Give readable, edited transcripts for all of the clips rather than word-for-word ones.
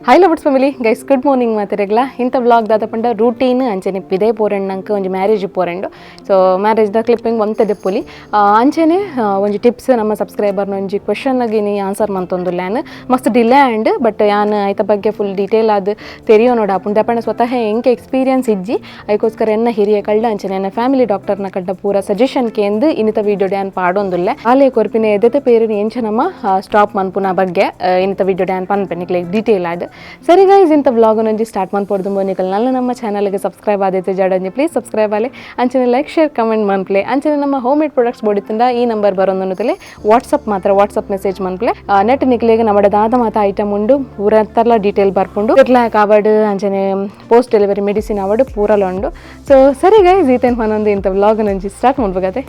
Hi lovers family guys, good morning ಮಾತಿರಗ್ಲ. ಇಂಥ vlog ದಾದ ಪಂಡ ರೂಟೀನ್ ಅಂಚನೆ ಪಿದೆ ಪೋರೆಂಡ್ ನಂಗೆ ಒಂಜಿ marriage ಪೋರೆಂಡು. So marriage the clipping ಒಂತೆ ದೆಪ್ಪುಲಿ ಅಂಚನೆ ಒಂಜಿ ಟಿಪ್ಸ್ ನಮ್ಮ ಸಬ್ಸ್ಕ್ರೈಬರ್ನ ಒಂಜಿ ಕ್ವೆಶನ್ ಗಿನಿ ಆನ್ಸರ್ ಮಂತೊಂದುಲ್ಲಾನ್ ಮಸ್ತ್ delay and but ಯಾನ್ ಐತ ಬಗ್ಗೆ ಫುಲ್ ಡೀಟೇಲ್ ಆದ್ ತೆರಿಯೋ ನೋಡ ಆಪುಂಡು. ದಪಂಡ ಸ್ವತಃ ಎಂಕೆ ಎಕ್ಸ್ಪೀರಿಯನ್ಸ್ ಇಜ್ಜಿ, ಐಕೋಸ್ಕರ ಎನ್ನ ಹಿರಿಯ ಕಳ್ಳ ಅಂಚನೆ ಎನ್ನ ಫ್ಯಾಮಿಲಿ ಡಾಕ್ಟರ್ನ ಕಳ್ಳ ಪೂರ ಸಜೆಷನ್ ಕೇಂದು ಇನ್ನಿತ ವೀಡಿಯೋ ಡ್ಯಾನ್ ಪಾಡೊಂದುಲ್ಲೆ. ಆಲೆ ಕೊರ್ಪಿನ ಎದೆತೆ ಪೇರಿನ ಎಂಚ ನಮ್ಮ ಸ್ಟಾಪ್ ಮನ್ಪುನ ಬಗ್ಗೆ ಇನ್ನಿತ ವೀಡಿಯೋ ಡ್ಯಾನ್ ಪನ್ಪೆ ನಿಕ್ಲೆ ಡೀಟೇಲ್ ಆದ್. ಸರಿ ಗೈಸ್, ಇಂಥ ವ್ಲಾಗ್ ಒಂಜಿ ಸ್ಟಾರ್ಟ್ ಮನ್ಪೊಡ್ದು ನಿಕಲ್ ನಲ್ಲ ನಮ್ಮ ಚಾನಲ್ಗೆ ಸಬ್ಸ್ಕ್ರೈಬ್ ಆದೈತೆ ಜಡಂಜಿ ಪ್ಲೀಸ್ ಸಬ್ಸ್ಕ್ರೈಬ್ ಆಲೆ, ಅಂಚನೆ like share comment ಮನ್ಪ್ಲೆ. ಅಂಚನೆ ನಮ್ಮ home made products ಬೋಡಿತ್ತಂದ ಈ ನಂಬರ್ ಬರೋಂದೊಂದುತ್ತಲೆ ವಾಟ್ಸಪ್ ಮಾತ್ರ ವಾಟ್ಸಪ್ ಮೆಸೇಜ್ ಮನ್ಪ್ಲೆ. ನೆಟ್ ನಿಕ್ಲೆಗ್ ನಮ್ಮಡ ದಾದ ಮಾತ ಐಟಮ್ ಉಂಡು ಪೂರ ತರ್ಲ ಡೀಟೇಲ್ ಬರ್ಪುಂಡು. ಇರ್ಲಾಕ್ ಆವಡ್ ಅಂಚನೆ post delivery medicine ಆವಡ್ ಪೂರಲ ಉಂಡು. ಸೊ ಸರಿ ಗೈಸ್, ಈತೇನ್ ಪನೊಂದು ಇಂಥ ವ್ಲಾಗ್ ನಂಜಿ ಸ್ಟಾರ್ಟ್ ಮನ್ಪುಗತೆ.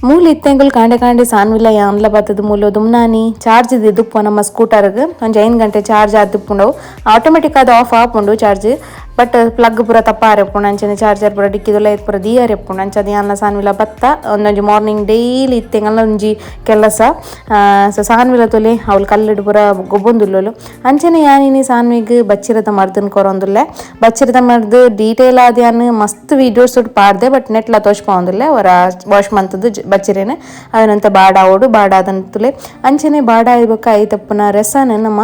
ಮೂಲ ಇತ್ತೆಂಗುಲ್ ಕಾಂಡೆ ಕಾಂಡೆ ಸಾನ್ವಿಲ ಯಾನ್ಲ ಬತ್ತದ ಮೂಲ ದುಮ್ನಾನಿ ಚಾರ್ಜ್ ದಿದುಪ್ಪು ನಮ್ಮ ಸ್ಕೂಟರ್ಗ್ ಒಂಜಿ 5 ಗಂಟೆ ಚಾರ್ಜ್ ಆದಿಪ್ಪುಂಡವು ಆಟೋಮೆಟಿಕ್ ಅದು ಆಫ್ ಆಪುಂಡು charge, but plug ಪೂರ ತಪ್ಪಾರೆಪ್ಪುಂಡು. ಅಂಚನೆ ಚಾರ್ಜರ್ ಪೂರ ಡಿಕ್ಕಿದೊಲ್ಲ ಇತ್ತು ಪೂರ ದೀಯರೆಪ್ಪುಂಡು. ಅಂಚನೆ ಯಾನ್ಲ ಸಾನ್ವಿಲ ಬತ್ತ ಒಂದೊಂಜಿ ಮಾರ್ನಿಂಗ್ ಡೈಲಿ ಇತ್ತೆಂಗಲ್ಲ ಒಂಜಿ ಕೆಲಸ. ಸೊ ಸಾನ್ವಿಲ ತೊಲೆ ಅವಳು ಕಲ್ಲಿಡು ಪೂರ ಗೊಬ್ಬೊಂದುಲ್ಲೋಲು. ಅಂಚನೆ ಯಾನಿನಿ ಸಾನ್ವಿಗ್ ಬಚ್ಚಿರದ ಮರ್ದನ್ ಕೊರೊಂದುಲ್ಲೆ. ಬಚ್ಚಿರದ ಮರ್ದು ಡೀಟೇಲ್ ಆದ ಯಾನ್ ಮಸ್ತ್ ವೀಡಿಯೋಸ್ ಪಾಡ್ದೆ, ಬಟ್ ನೆಟ್ಲ ತೋಚ್ಪೊಂದುಲ್ಲೆ. ಅವರ ವಾಶ್ ಮಂತದ್ದು ಬಚ್ಚಿರೇನೆ ಅವನಂತ ಬಾಡ ಓಡು ಬಾಡ ಅದಂತುಲೆ. ಅಂಚನೆ ಬಾಡ ಬೊಕ್ಕ I ತಪ್ಪುನ ರಸನ ನಮ್ಮ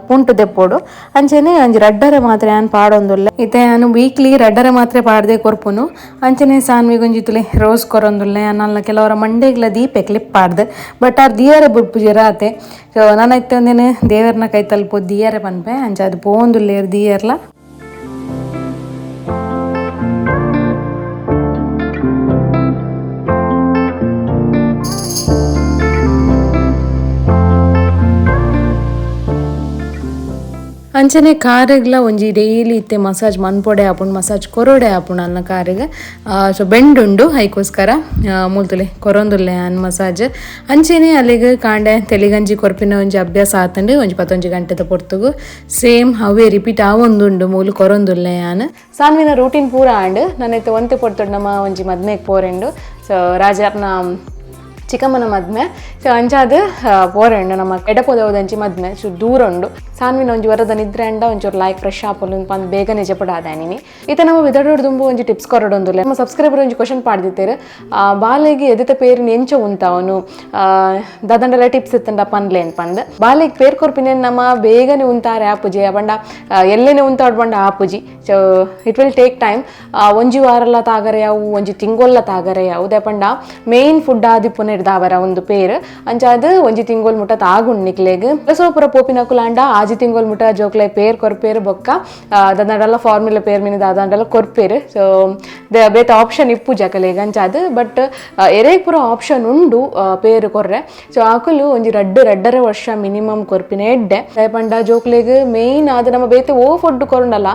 ಪುಂಟು ದೆಪ್ಪೋಡು. ಅಂಚನೆ ಒಂಜಿ ರಡ್ಡರೆ ಮಾತ್ರ ಯಾನ್ ಪಾಡೊಂದುಲ್ಲೆ. ಇತ್ತೆ ಯಾನು ವೀಕ್ಲಿ ರಡ್ಡರೆ ಮಾತ್ರ ಪಾಡ್ದೆ ಕೊರ್ಪುನು. ಅಂಚನೆ ಸಾನ್ವಿಗ್ ಒಂಜಿ ತುಲೆ ರೋಸ್ ಕೊರೊಂದುಲ್ಲೆ. ಅನ್ನ ಕೆಲವರ ಮಂಡೆಗ್ಲ ದೀಪೆ ಕ್ಲಿಪ್ ಪಾಡ್ದೆ, ಬಟ್ ಆರ್ ದಿಯರೆ ಬುಡ್ಪುಜೆರ ಆತೆ. ಸೊ ನಾನು ಇತ್ತೆ ಒಂದೇನೆ ದೇವರ್ನ ಕೈ ತಲುಪೋ ದಿಯರೆ ಪನ್ಪೆ, ಅಂಚ ಅದು ಪೋಂದುಲ್ಲೇರ್ ದಿಯರ್ಲ. ಅಂಚನೆ ಕಾರುಗ್ಲ ಒಂಜಿ ಡೈಲಿ ಇತ್ತೆ ಮಸಾಜ್ ಮನ್ಪೊಡೆ ಆಪುಂಡು, ಮಸಾಜ್ ಕೊರೊಡೆ ಆಪುಂಡು ಅನ್ನ ಕಾರುಗ್. ಸೊ ಬೆಂಡ್ ಉಂಡು ಐಕೋಸ್ಕರ ಮೂಲ್ತುಲೆ ಕೊರೊಂದುಲ್ಲೆ ಅನ್ ಮಸಾಜ್. ಅಂಚನೆ ಅಲ್ಲಿಗೆ ಕಾಂಡೆ ತೆಲಿಗಂಜಿ ಕೊರ್ಪಿನ ಒಂಜಿ ಅಭ್ಯಾಸ ಆತಂಡು. ಒಂಜಿ ಪತ್ತೊಂಜಿ ಗಂಟೆದ ಪೊರ್ತುಗು ಸೇಮ್ ಅವೇ ರಿಪೀಟ್ ಆವೊಂದುಂಡು ಮೂಲು ಕೊರೊಂದುಲ್ಲೆ ಯಾನ್. ಸಾನ್ವಿನ ರೂಟೀನ್ ಪೂರ ಆಂಡ್ ನನ್ನೈತೆ ಒಂತೆ ಪೊರ್ತುಡು ನಮ್ಮ ಒಂಜಿ ಮದ್ಮೆಗ್ ಪೋರೆಂಡು. ಸೊ ರಾಜಾರ್ನ ಚಿಕ್ಕಮ್ಮನ ಮದ್ಮೆ. ಸೊ ಅಂಚಾದ್ ಪೋರೆಂಡು ನಮ್ಮ ಎಡಪೊದವದಂಚಿ ಮದ್ಮೆ. ಸೊ ದೂರ ಉಂಡು. ಸಾನ್ವಿನ ಒಂಜಿ ವರದ ನಿದ್ರೆ ಅಂಡ ಒಂಚೂರು ಲೈಕ್ ಫ್ರೆಶ್ ಆಪೊಲು ಪಂದ್ ಬೇಗನೆ ಜಪಡಾದ ನೀನಿ. ಇತ್ತ ನಮ್ಮ ವಿದಡೋಡು ದುಂಬು ಒಂಜಿ ಟಿಪ್ಸ್ ಕೊರಡೊಂದುಲ್ಲೆ. ನಮ್ಮ ಸಬ್ಸ್ಕ್ರೈಬರ್ ಒಂಜಿ ಕ್ವಶನ್ ಪಾಡ್ದಿತ್ತೇರು, ಬಾಲೆಗೆ ಎದಿತ ಪೇರಿನ ಎಂಚ ಉಂತಾವನು ದಾದಂಡಲ ಟಿಪ್ಸ್ ಇತ್ತಂಡ ಪನ್ಲೇನ್ ಪಂದ್. ಬಾಲೆಗೆ ಪೇರ್ ಕೊರ್ಪಿನ ನಮ್ಮ ಬೇಗನೆ ಉಂತಾರೆ ಆಪುಜಿ ಪಂಡ ಎಲ್ಲೇನೆ ಉಂತಾಡ್ ಪಂಡ ಆಪುಜಿ. So it will take time. ಒಂಜಿ ವಾರಲ್ಲ ತಾಗರೆ ಯಾವು, ಒಂಜಿ ತಿಂಗೊಲ್ಲ ತಾಗರೆ ಯಾವು ಪಂಡ ಮೇನ್ ಫುಡ್ ಆದಿಪ್ಪುನ ದಾವರ ಒಂದು ಪೇರ್. ಅಂಚಾದ್ ಒಂಜಿ ತಿಂಗೊಲ್ ಮುಟ್ಟ ತಾಗುಂಡು ನಿಕ್ಲೆಗ್. ಸೋಪುರ ಪೋಪಿನ ಕುಲಾಂಡ ಆಜಿ ತಿಂಗೊಲ್ ಮುಟ್ಟ ಜೋಕ್ಲೆ ಪೇರ್ ಕೊರ್ಪೇರು ಬೊಕ್ಕ ದಾದಂಡಲ ಫಾರ್ಮುಲಾ ಪೇರ್ ಮೀನು ದಾದಂಡಲ ಕೊರ್ಪೇರು. ಸೊ ಬೇತ ಆಪ್ಷನ್ ಇಪ್ಪು ಜಕಲೆಗ್ ಅಂಚಾದ್. ಬಟ್ ಎರೇಗ್ ಪೂರ ಆಪ್ಷನ್ ಉಂಡು ಪೇರು ಕೊರ್ರೆ. ಸೊ ಆಕುಲು ಒಂಜಿ ರಡ್ಡು ರಡ್ಡರೆ ವರ್ಷ ಮಿನಿಮಮ್ ಕೊರ್ಪಿನ ಎಡ್ಡೆ. ಪಂಡ ಜೋಕ್ಲೆಗ್ ಮೇನ್ ಆದ್ ನಮ್ಮ ಬೇತೆ ಓ ಫುಡ್ ಕೊರಂಡಲ್ಲ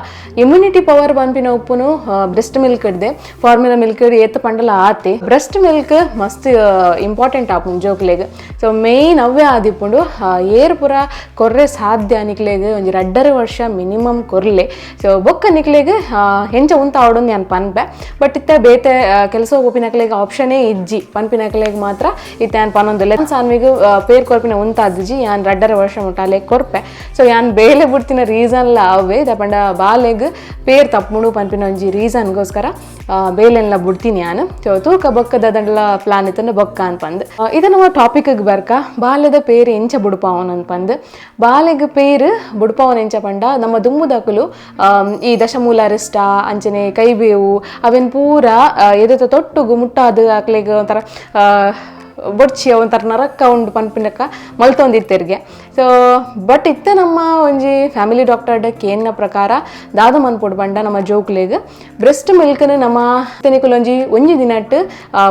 ಇಮ್ಯುನಿಟಿ ಪವರ್ ಪನ್ಪಿನ ಉಪ್ಪುನು ಬ್ರೆಸ್ಟ್ ಮಿಲ್ಕ್ ಇಡ್ದೆ. ಫಾರ್ಮುಲಾ ಮಿಲ್ಕ್ ಏತ್ ಪಂಡಲ ಆತೆ ಬ್ರೆಸ್ಟ್ ಮಿಲ್ಕ್ ಮಸ್ತ್ ಇಂಪಾರ್ಟೆಂಟ್ ಆಪುಂಡು ಜೋಕ್ಲೆಗ್. ಸೊ ಮೇನ್ ಅವೇ ಆದಿಪ್ಪುಂಡು. ಏರ್ ಪೂರ ಕೊರ್ರೆ ಸಾಧ್ಯ ನಿಕ್ಲೆಗ್ ಒಂಜಿ ರಡ್ಡರೆ ವರ್ಷ ಮಿನಿಮಮ್ ಕೊರ್ಲೆ. ಸೊ ಬೊಕ್ಕ ನಿಕ್ಲೆಗ್ ಹೆಂಚ ಉಂತ ಆವಡೊಂದು ಯಾನ್ ಪನ್ಪೆ. ಬಟ್ ಇತ್ತೆ ಬೇತೆ ಕೆಲಸ ಪೋಪಿನಕ್ಲೆಗ್ ಆಪ್ಷನೇ ಇಜ್ಜಿ ಪನ್ಪಿನಕ್ಲೆಗ್ ಮಾತ್ರ ಇತ್ತೆ ಯಾನ್ ಪನೊಂದುಲ್ಲೆ. ಸಾನ್ವಿಗ್ ಪೇರ್ ಕೊರ್ಪಿನ ಉಂತಾದಿಜಿ ಯಾನ್ ರಡ್ಡರೆ ವರ್ಷ ಮುಟ್ಟಾಲೆ ಕೊರ್ಪೆ. ಸೊ ಯಾನ್ ಬೇಲೆ ಬುಡ್ತಿನ ರೀಸನ್ಲ ಅವೇ ಪಂಡ ಬಾಲೆಗ್ ಪೇರ್ ತಪ್ಪುಂಡು ಪನ್ಪಿನ ಒಂಜಿ ರೀಸನ್ಗೋಸ್ಕರ ಬೇಲೆನ್ಲ ಬುಡ್ತೀನಿ ಯಾನ್. ಸೊ ತೂಕ ಬೊಕ್ಕದ ದಂಡಲ ಪ್ಲಾನ್ ಇತ್ತಂಡ ಬೊಕ್ಕ ಅನ್ಪಂದ್. ಇದು ನಮ್ಮ ಟಾಪಿಕ್ ಬರ್ಕ ಬಾಲ್ಯದ ಪೇರು ಎಂಚ ಬುಡ್ಪಾವನ್ ಅನ್ಪಂದ್. ಬಾಲೆಗ್ ಪೇರು ಬುಡ್ಪಾವನ್ ಎಂಚ ಪಂಡ ನಮ್ಮ ದುಮ್ಮುದಕುಲು ಈ ದಶಮೂಲ ಅರಿಷ್ಟ ಅಂಚನೆ ಕೈಬೇವು ಅವೆನ್ ಪೂರ ಎದೆತ ತೊಟ್ಟುಗು ಮುಟ್ಟಾದು ಅಕ್ಲೆಗ್ ಒಂಥರ ಬೊಡ್ಚಿ ಒಂಥರ ನರಕ್ಕ ಉಂಡು ಪನ್ಪಿನಕ್ಕ ಮಲ್ತೊಂದಿತ್ತೆರ್ಗೆ. ಸೊ ಬಟ್ ಇತ್ತೆ ನಮ್ಮ ಒಂಜಿ ಫ್ಯಾಮಿಲಿ ಡಾಕ್ಟರ್ ಕೇನ್ನ ಪ್ರಕಾರ ದಾದ ಮನ್ಪೊಡು ಪಂಡ ನಮ್ಮ ಜೋಕ್ಲೆಗ್ ಬ್ರೆಸ್ಟ್ ಮಿಲ್ಕ್ನ ನಮ್ಮ ನಿಕುಲ್ ಒಂಜಿ ಒಂಜಿ ದಿನಟ್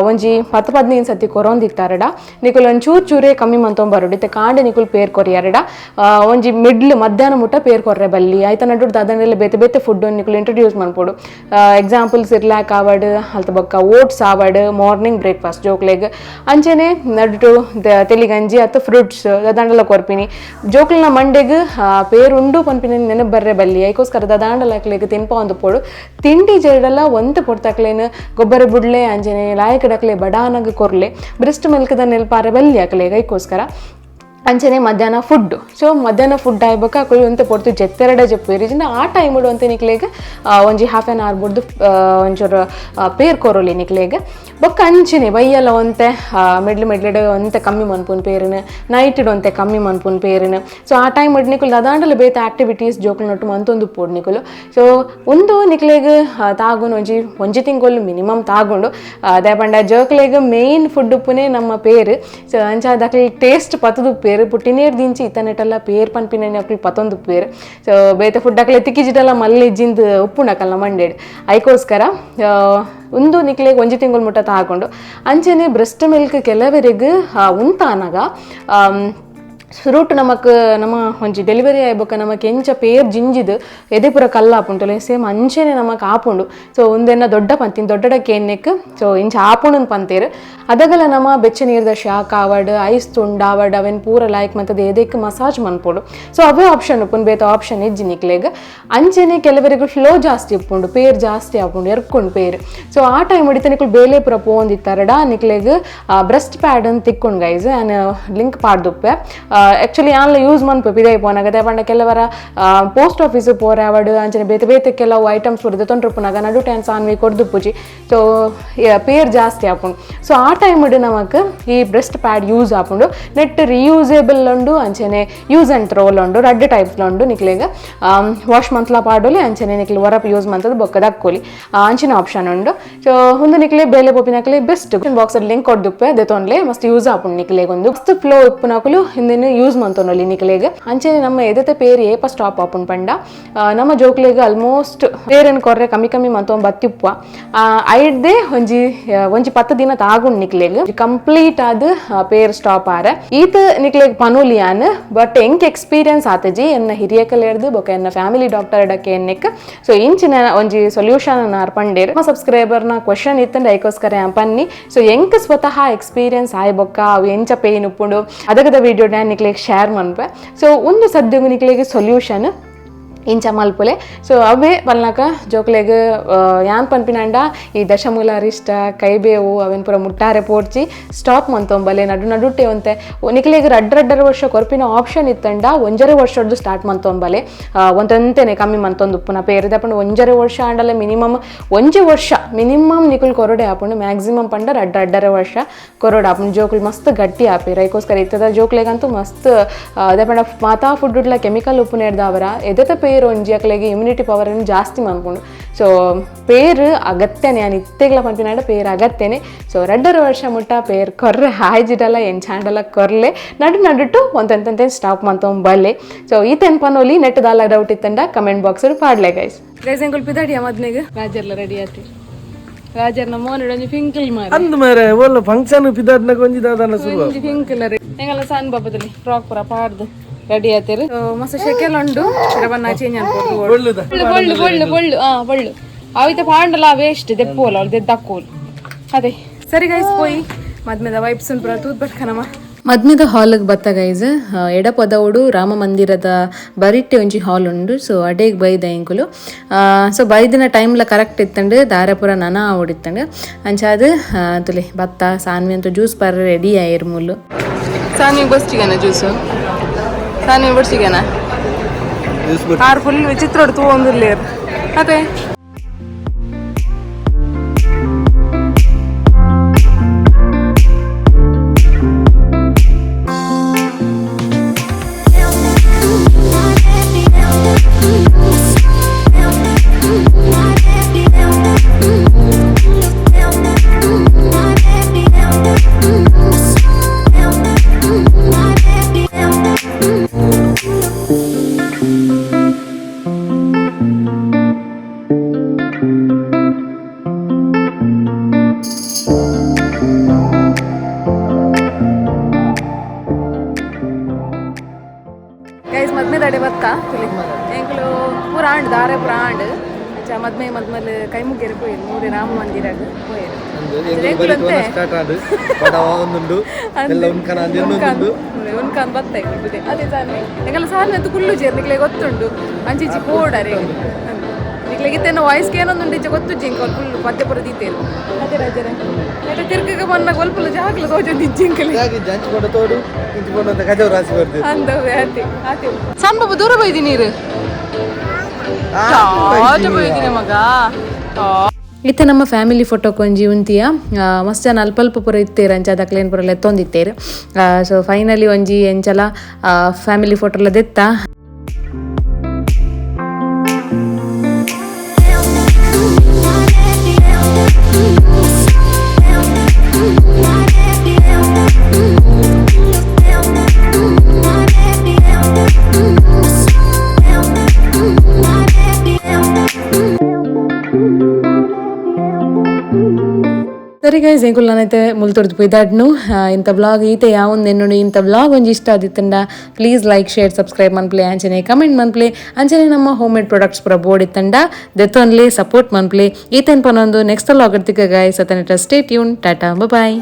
ಒಂಜಿ 10-15 ಸತಿ ಕೊರೊಂದಿತ್ತಾರಡ ನಿಕುಲ್ ಒಂಜಿ ಚೂರು ಚೂರೇ ಕಮ್ಮಿ ಮಂತೊಂಬರೋಡು. ಇತ್ತೆ ಕಾಂಡೆ ನಿಕುಲ್ ಪೇರ್ ಕೊರಿಯಾರಡ ಒಂಜಿ ಮಿಡ್ಲ್ ಮಧ್ಯಾಹ್ನ ಮುಟ್ಟ ಪೇರ್ ಕೊರ್ರೆ ಬಲ್ಲಿ. ಆಯ್ತ ನಡು ದಾದನೆಲ್ಲ ಬೇತೆ ಬೇತೆ ಫುಡ್ ನಿಕುಲ್ ಇಂಟ್ರೊಡ್ಯೂಸ್ ಮನ್ಪೊಡು. ಎಕ್ಸಾಂಪಲ್ ಸಿರ್ಲ್ಯಾಕ್ ಆವಡ್ ಅಲ್ತ ಬೊಕ್ಕ ಓಟ್ಸ್ ಆವಡ್ ಮಾರ್ನಿಂಗ್ ಬ್ರೇಕ್ಫಾಸ್ಟ್ ಜೋಕ್ಲೆಗ್. ಅಂಚನೆ ನಡುಟು ತೆಲಿಗಂಜಿ ಅಥವಾ ಫ್ರೂಟ್ಸ್ ದಂಡಲ ಕೊರ್ಪಿನಿ. ಜೋಕುಲ್ನ ಮಂಡೆಗ್ ಪೇರುಂಡು ಪನ್ಪಿನ ನೆನಪು ಬರ್ರೆ ಬಲ್ಲಿ ಐಕೋಸ್ಕರ ದಾದಾಂಡಲ ಅಕ್ಲೆಗ್ ತಿನ್ಪ ಪೋಡು ತಿಂಡಿ ಜೇಡಲ ಒಂತೆ ಪೊರ್ತಕ್ಲೇನ್ ಗೊಬ್ಬರ ಬುಡ್ಲೆ ಅಂಚನೆ ಲಾಯಕಡಕ್ಲೆ ಬಡಾನಗ ಕೊರ್ಲೆ ಬ್ರೆಸ್ಟ್ ಮಿಲ್ಕ್ದ ನೆಲ್ಪಾರೆ ಬಲ್ಲಿ ಅಕ್ಲೆಗ್ ಐಕೋಸ್ಕರ ಅಂಚನೆ ಮಧ್ಯಾಹ್ನ ಫುಡ್ ಸೊ ಮಧ್ಯಾಹ್ನ ಫುಡ್ ಆಯ್ಬೊಕ ಅಕುಲು ಒಂತೆ ಪೊರ್ತು ಜೆತ್ತೆರಡ ಜೆಪ್ಪುವೆರ್ ಇಜ್ಜಿಂಡ ಆ ಟೈಮ್ ಒಂತೆ ನಿಕ್ಲೆಗ್ ಒಂಜಿ half an hour ಬುಡ್ದು ಒಂಚೂರು ಪೇರ್ ಕೊರೊಲಿ ನಿಕ್ಲೆಗ್ ಬೊಕ್ಕ ಅಂಚನೆ ಬಯ್ಯಲ ಒಂತೆ ಮೆಡ್ಲು ಮೆಡ್ಲೆಡ್ ಒಂತೆ ಕಮ್ಮಿ ಮನ್ಪುನ್ ಪೇರಿನ ನೈಟ್ ಒಂತೆ ಕಮ್ಮಿ ಮನ್ಪುನ್ ಪೇರಿನ ಸೊ ಆ ಟೈಮ್ ನಿಕುಲು ದಾದಾಂಡಲ ಬೇತೆ ಆಕ್ಟಿವಿಟೀಸ್ ಜೋಕುಲ್ನೊಟ್ಟು ಮಂತೊಂದು ಉಪ್ಪೊಡು ನಿಕುಲು ಸೊ ಉಂದು ನಿಕ್ಲೆಗ್ ತಾಗುನು ಒಂಜಿ ಒಂಜಿ ತಿಂಗೊಲು ಮಿನಿಮಮ್ ತಾಗುಂಡು ದಾಯೆ ಪಂಡ ಜೋಕ್ಲೆಗ್ ಮೇನ್ ಫುಡ್ ಉಪ್ಪುನೆ ನಮ್ಮ ಪೇರು ಸೊ ಅಂಚಾದ್ ಅಕ್ಲೆಗ್ ಟೇಸ್ಟ್ ಪತ್ತುದು ಉಪ್ಪೇರು ಪುಟ್ಟಿನೇರ್ ದಿಂಚಿ ಇತ್ತನೆಟಲ್ಲ ಪೇರ್ ಪನ್ಪಿನ ಅಕ್ಲು ಪತ್ತೊಂದು ಉಪ್ಪೇರು ಸೊ ಬೇತೆ ಫುಡ್ ಅಕ್ಲೆ ತಿಕ್ಕಿಜಿಟಲ್ಲ ಮಲ್ಲೆ ಜಿಂದ್ ಉಪ್ಪುಂಡು ಮಂಡೇಡ್ ಐಕೋಸ್ಕರ ಉಂದು ನಿಕ್ಲೆಗ್ ಒಂಜಿ ತಿಂಗೊಲು ಮುಟ್ಟ ತಾಗೊಂಡು ಅಂಚನೆ ಬ್ರೆಸ್ಟ್ ಮಿಲ್ಕ್ ಕೆಲವರಿಗ್ ಉಂತಾನಗ ಸುರುಟು ನಮಕ್ ನಮ ಒಂಜಿ ಡೆಲಿವರಿ ಆಯ್ಬೊಕ ನಮಕ್ ಎಂಚ ಪೇರ್ ಜಿಂಜಿದ್ ಎದೆ ಪೂರ ಕಲ್ಲು ಆಪುಂಟುಲೆ ಸೇಮ್ ಅಂಚೆನೆ ನಮಕ್ ಆಪುಂಡು ಸೊ ಉಂದೆನ್ನ ದೊಡ್ಡ ಪಂತಿನ ದೊಡ್ಡ ಕೇನ್ನೆಕ್ ಸೊ ಇಂಚ ಆಪುಂಡು ಪಂತೇರು ಅದಗಲ ನಮ ಬೆಚ್ಚ ನೀರ್ದ ಶಾಕ್ ಆವಡ್ ಐಸ್ ತುಂಡು ಆವಡ್ ಅವೆನ್ ಪೂರ ಲೈಕ್ ಮಂತದ ಎದೆಕ್ ಮಸಾಜ್ ಮನ್ಪೊಡು ಸೊ ಅವೇ ಆಪ್ಷನ್ ಉಪ್ಪುಂಡು ಬೇತೆ ಆಪ್ಷನ್ ಇಜ್ಜಿ ನಿಕ್ಲೆಗ್ ಅಂಚೆನೆ ಕೆಲವರಿಗೆ ಫ್ಲೋ ಜಾಸ್ತಿ ಉಪ್ಪುಂಡು ಪೇರ್ ಜಾಸ್ತಿ ಆಪುಂಡು ಎರ್ಕೊಂಡು ಪೇರ್ ಸೊ ಆ ಟೈಮ್ ಇಡಿತ ನಿಕ್ಲು ಬೇಲೆ ಪೂರ ಪೋಂದಿತ್ತಾರಡ ನಿಕ್ಲೆಗ್ ಬ್ರೆಸ್ಟ್ ಪ್ಯಾಡ್ ಅಂತ ತಿಕ್ಕೊಂಡು ಗೈಸ್ ಆನ್ ಲಿಂಕ್ ಪಾಡ್ದುಪ್ಪೆ ಆಕ್ಚುಲಿ ಯಾನ್ಲ ಯೂಸ್ ಮನ್ಪು ಪಿದೈ ಪೋನಾಗ ಪಂಡ ಕೆಲವರ ಪೋಸ್ಟ್ ಆಫೀಸ್ ಪೋರೆ ಅವಡು ಅಂಚನೆ ಬೇತೆ ಬೇತೆ ಕೆಲವು ಐಟಮ್ಸ್ ಪೂರ ತೊಂಡ್ರುಪ್ಪುನಾಗ ನಡು ಟೈಮ್ ಸಾನ್ವಿ ಕೊರ್ದುಪ್ಪುಜಿ ಸೊ ಪೇರ್ ಜಾಸ್ತಿ ಆಪುಂಡು ಸೊ ಆ ಟೈಮ್ ನಮಕ್ ಈ breast pad use ಆಪುಂಡು ನೆಟ್ ರಿಯೂಸೇಬಲ್ ಉಂಡು ಅಂಚನೆ use and throw ಉಂಡು ರಡ್ಡ್ ಟೈಪ್ಸ್ ಉಂಡು ನಿಕ್ಲೆಗ್ ವಾಶ್ ಮಂತ್ಲ ಪಾಡೋಲಿ ಅಂಚನೆ ನಿಕ್ಲೆ ಹೊರಪ್ ಯೂಸ್ ಮಂತದ ಬೊಕ್ಕದ ಹಾಕೋಲಿ ಅಂಚಿನ ಆಪ್ಷನ್ ಉಂಡು ಸೊ ಉಂದು ನಿಕ್ಲೆ ಬೇಲೆ ಪೋಪಿನಕ್ಲೆ best box link ಕೊಡ್ದುಪ್ಪೆ ದೆತೊನ್ಲೆ ಮಸ್ತ್ ಯೂಸ್ ಆಪುಂಡು ನಿಕ್ಲೆಗ್ ಒಂದು ಮಸ್ತ್ ಫ್ಲೋ ಉಪ್ಪುನಕುಲು ಹಿಂದಿನ ಯೂಸ್ ಮಂತೊನೊಲಿ ನಿಕ್ಲೆಗ್ ಅಂಚನೆ ನಮ್ಮ ಎದೆತ ಪೇರ್ ಏಪ ಸ್ಟಾಪ್ ಆಪುಂಡು ಪಂಡ ನಮ್ಮ ಜೋಕ್ಲೆಗ್ ಆಲ್ಮೋಸ್ಟ್ ಪೇರನ್ ಕೊರ್ರೆ ಕಮ್ಮಿ ಕಮ್ಮಿ ಮಂತೊಂದು ಬತ್ತಿಪ್ಪ ಐಡ್ದೆ ಒಂಜಿ ಒಂಜಿ 10 ದಿನ ತಾಗುಂಡು ನಿಕ್ಲೆಗ್ ಕಂಪ್ಲೀಟ್ ಆದ್ ಪೇರ್ ಸ್ಟಾಪ್ ಆರೆ ಈತ ನಿಕ್ಲೆಗ್ ಪನೋಲಿಯಾನ್ ಬಟ್ ಎಂಕ್ ಎಕ್ಸ್ಪೀರಿಯನ್ಸ್ ಆತಜಿ ಎನ್ನ ಹಿರಿಯಕಲ್ ಬೊಕ ಎನ್ನ ಫ್ಯಾಮಿಲಿ ಡಾಕ್ಟರ್ ಎಡಕ್ಕೆ ಎನ್ನೆಕ್ ಸೊ ಇಂಚಿನ ಒಂಜಿ ಸೊಲ್ಯೂಷನ್ ಆರ್ ಪಂಡೇರ್ ಸಬ್ಸ್ಕ್ರೈಬರ್ ನ ಕ್ವಶನ್ ಇತ್ತಂಡ ಐಕೋಸ್ಕರ ಪನ್ನಿ ಸೊ ಎಂಕ್ ಸ್ವತಃ ಎಕ್ಸ್ಪೀರಿಯನ್ಸ್ ಆಯ್ ಬೊಕ್ಕ ಅವು ಎಂಚ ಪೇನ್ ಉಪ್ಪುಂಡು ಅದಗದ ವಿಡಿಯೋ ನಿಕ್ಲೆಗ್ ಶೇರ್ ಮನ್ಪೆ ಸೊ ಒಂದು ಸದ್ಯಗು ನಿಕ್ಲೆಗ್ ಸೊಲ್ಯೂಷನ್ ಇಂಚ ಮಲ್ಪುಲೆ ಸೊ ಅವೇ ಪಲ್ನಾಕ ಜೋಕ್ಲೆಗ್ ಯಾನ್ ಪನ್ಪಿನಂಡ ಈ ದಶಮೂಲ ಅರಿಷ್ಟ ಕೈಬೇವು ಅವೆನ್ ಪೂರ ಮುಟ್ಟಾರೆ ಪೋಡ್ಚಿ ಸ್ಟಾಪ್ ಮಂತೊಂಬಲೆ ನಡು ನಡುಟೆ ಒಂತೆ ನಿಕ್ಲೆಗ್ ರಡ್ಡ ರಡ್ಡರ ವರ್ಷ ಕೊರ್ಪಿನ ಆಪ್ಷನ್ ಇತ್ತಂಡ ಒಂಜರೆ ವರ್ಷದ್ದು ಸ್ಟಾರ್ಟ್ ಮಂತೊಂಬಲೆ ಒಂತಂತೆನೆ ಕಮ್ಮಿ ಮಂತೊಂದು ಉಪ್ಪುನ ಪೇರು ದಪ್ಪಂಡ ಒಂಜರೆ ವರ್ಷ ಆಂಡಲ ಮಿನಿಮಮ್ ಒಂಜಿ ವರ್ಷ ಮಿನಿಮಮ್ ನಿಕುಲ್ ಕೊರಡೆ ಆಪುಂಡು ಮ್ಯಾಕ್ಸಿಮಮ್ ಪಂಡ ರಡ್ಡ ರಡ್ಡರ ವರ್ಷ ಕೊರಡೆ ಆಪುಂಡು ಜೋಕುಲು ಮಸ್ತ್ ಗಟ್ಟಿ ಆಪೇರು ಐಕೋಸ್ಕರ ಇತ್ತದ ಜೋಕ್ಲೆಗಂತೂ ಮಸ್ತ್ ಅದೇ ಪಂಡ ಮಾತಾ ಫುಡ್ ಉಡ್ಲ ಕೆಮಿಕಲ್ ಉಪ್ಪು ನೇರ್ದಾವರ ಎದೆತ ಪೇರು ಒಂಜಿ ಅಕ್ಲೆಗ್ ಇಮ್ಯುನಿಟಿ ಪವರ್ ಜಾಸ್ತಿ ಮನ್ಪುಂಡು ಸೊ ಪೇರು ಅಗತ್ಯನೆ ನಾನು ಇತ್ತೆಗ್ಲ ಪನ್ಪಿನಾಡ ಪೇರು ಅಗತ್ಯನೆ ಸೊ ರಡ್ಡರ ವರ್ಷ ಮುಟ್ಟ ಪೇರು ಕೊರ್ರೆ ಹಾಯ್ಜಿಡಲ್ಲ ಎಂಚಾಂಡಲ ಕೊರ್ಲೆ ನಡು ನಡುಟು ಒಂತಂತಂತೆ ಸ್ಟಾಪ್ ಮಂತೊಂಬಲ್ಲೆ ಸೊ ಈ ತೆನ್ಪನೋಲಿ ನೆಟ್ ದಾಲ ಡೌಟ್ ಇತ್ತಂಡ ಕಮೆಂಟ್ ಬಾಕ್ಸ್ ಪಾಡ್ಲೆ ಗೈಸ್ ಗೈಸ್ ಎಂಕುಲ್ ಪಿದಾಡಿಯ ಮದ್ನೆಗ್ ರಾಜರ್ಲ ರೆಡಿ ಆತಿ ರಾಜರ್ನ ಮೋನ್ ಒಂಜಿ ಫಿಂಕಲ್ ಮಾರ ಅಂದ್ ಮಾರೆ ಒಲ್ಲ ಫಂಕ್ಷನ್ ಪಿದಾಡ್ನ ಒಂಜಿ ದಾದನ ಶುರು ಒಂಜಿ ಫಿಂಕಲ್ ಎಂಗಲ ಸಣ್ಣ ಬಾಬದಲ್ಲಿ ಫ್ರಾಕ್ ಪೂರ ಪಾಡ್ದು ರೆಡಿ ಆತೇರು ಮಸ್ತ್ ಶೆಕೆಲ್ ಉಂಡು ರವನ್ನ ಚೇಂಜ್ ಅನ್ಬೋದು ಒಳ್ಳುದ ಬೊಳ್ಳು ಬೊಳ್ಳು ಬೊಳ್ಳು ಆ ಬೊಳ್ಳು ಅವಿತ ಪಾಂಡಲ ವೇಸ್ಟ್ ದೆಪ್ಪೋಲ ಅವಳು ದೆದ್ದಾಕೋಲು ಅದೇ ಸರಿ ಗೈಸ್ ಪೋಯಿ ಮದ್ಮೆದ ವೈಬ್ಸ್ ಪೂರ ತೂತ್ ಬಟ್ಕನಮ್ಮ ಮದ್ಮೆದ ಹಾಲ್ಗೆ ಬತ್ತ ಗೈಸ್ ಎಡಪದವುಡು ರಾಮ ಮಂದಿರದ ಬರಿಟ್ಟೆ ಒಂಜಿ ಹಾಲ್ ಉಂಡು ಸೊ ಅಡೇಗ್ ಬೈದ ಎಂಕುಲು ಸೊ ಬೈದಿನ ಟೈಮ್ಲ ಕರೆಕ್ಟ್ ಇತ್ತಂಡು ದಾರಪುರ ನನ ಆವಡಿತ್ತಂಡು ಅಂಚಾದ್ ತುಲೆ ಭತ್ತ ಸಾನ್ವಿ ಅಂತೂ ಜ್ಯೂಸ್ ಪರ್ ರೆಡಿ ಆಯಿರ್ ಮುಲ್ಲು ಸಾನ್ವಿ ಬಸ್ಟಿಗನ ಜ್ಯೂಸು ಸಾನ್ವಿ ಬಡ್ಸಿಗನ ಕಾರ್ ಫುಲ್ ವಿಚಿತ್ರ ತೂ ಒಂದಿರ್ಲಿ ಅದೇ ಗೈಸ್ ಮದ್ಮೆದಡೆ ಬತ್ತ ಎಂಕುಲು ಪೂರ ಆಂಡ್ ದಾರೆ ಪೂರ ಆಂಡ್ ಅಂಚ ಮದ್ಮೆ ಮದ್ಮಲ್ ಕೈ ಮುಗಿಯರೆ ಪೋಯೆರ್ ಮೂಡೆ ರಾಮ ಮಂದಿರಾಗ ಪೋಯೆರ್. ಎಂಕುಲಂತೆ. ಸ್ಟಾರ್ಟ್ ಆಂಡ್ ಬಡ ಒಂದುಂಡು ಎಲ್ಲ ಉನ್ಕನ ಅಂದ್ ಎನ್ನೊಂದುಂಡು. ಉನ್ಕಾನ್ ಬತ್ತ ಇಬ್ಬುದೆ ಅದೇ ಸಾರ್ನೆ ಎಂಕಲ್ಲ ಸಾರ್ನೆ ಅಂತೂ ಕುಲ್ಲು ಜೇರ್ ನಿಕ್ಲೆ ಗೊತ್ತುಂಡು ಅಂಚಿಂಚಿ ಪೋಡರೆ ನಿಕ್ಲೆಗ್ ಇತ್ತೆನ ವಾಯ್ಸ್ ಏನೊಂದುಂಡು ಇಚ್ಚ ಗೊತ್ತುಜ್ಜಿ. ಎಂಕ ಫುಲ್ ಪದ್ಯ ಪುರ ದೀತೇರು ಅದೇ ರಾಜರೇ ನೆಟ ತಿರ್ಗಗ ಬನ್ನಾಗ ಒಲ್ಪುಲ ಜಾಗಲ ತೋಜೊಂದು ಇಜ್ಜಿ ಎಂಕಲೆ. ಹಾಗೆ ಅಂಚು ಕೊಂಡ ತೋಡು ಇಂಚು ಕೊಂಡ ಅಂತ ಗಜವ್ ರಾಶಿ ಬರ್ತೀವಿ. ಅಂದವೆ ಅತಿ ಆತಿ ಸಣ್ಣ ಬಾಬು ದೂರ ಬೈದಿ ನೀರು ಬೈದಿನಿ ಮಗ. ಇತ್ತೆ ನಮ್ಮ ಫ್ಯಾಮಿಲಿ ಫೋಟೋ ಕೊಂಜಿ ಉಂತಿಯ. ಮಸ್ತ್ ಜನ ಅಲ್ಪ ಅಲ್ಪ ಪೂರ ಇತ್ತೇರು, ಅಂಚ ಅದಕ್ಲೇನ್ ಪೂರ ಲೆತ್ತೊಂದಿತ್ತೇರು. ಸೊ ಫೈನಲಿ ಒಂಜಿ ಎಂಚಲ ಫ್ಯಾಮಿಲಿ ಫೋಟೋ ಎಲ್ಲ ದೆತ್ತ. ಸರಿ ಗೈಸ್, ಎಂಕುಲು ನಾನೈತೆ ಮುಲ್ತೊರ್ದು ಪಿದಾಡ್ನು. ಇಂಥ ಬ್ಲಾಗ್ ಈತೆ ಯಾವೊಂದು ಎನ್ನುಡು. ಇಂಥ ಬ್ಲಾಗ್ ಒಂಜಿ ಇಷ್ಟ ಆದಿತ್ತಂಡ ಪ್ಲೀಸ್ ಲೈಕ್, ಶೇರ್, ಸಬ್ಸ್ಕ್ರೈಬ್ ಮನ್ಪ್ಲೆ, ಅಂಚನೆ ಕಮೆಂಟ್ ಮನ್ಪ್ಲೆ. ಅಂಚನೆ ನಮ್ಮ ಹೋಮ್ ಮೇಡ್ ಪ್ರಾಡಕ್ಟ್ಸ್ ಪೂರ ಬೋರ್ಡ್ ಇತ್ತಂಡ ದೆತ್ತೊನ್ಲೆ, ಸಪೋರ್ಟ್ ಮನ್ಪ್ಲೆ. ಈತೆನ್ ಪನೊಂದು ನೆಕ್ಸ್ಟ್ ವ್ಲಾಗ್ ತಿಕ್ಕ ಗೈಸ್. ಅತನೆಟ ಸ್ಟೇ ಟ್ಯೂನ್, ಟಾಟಾ, ಬಾಯ್.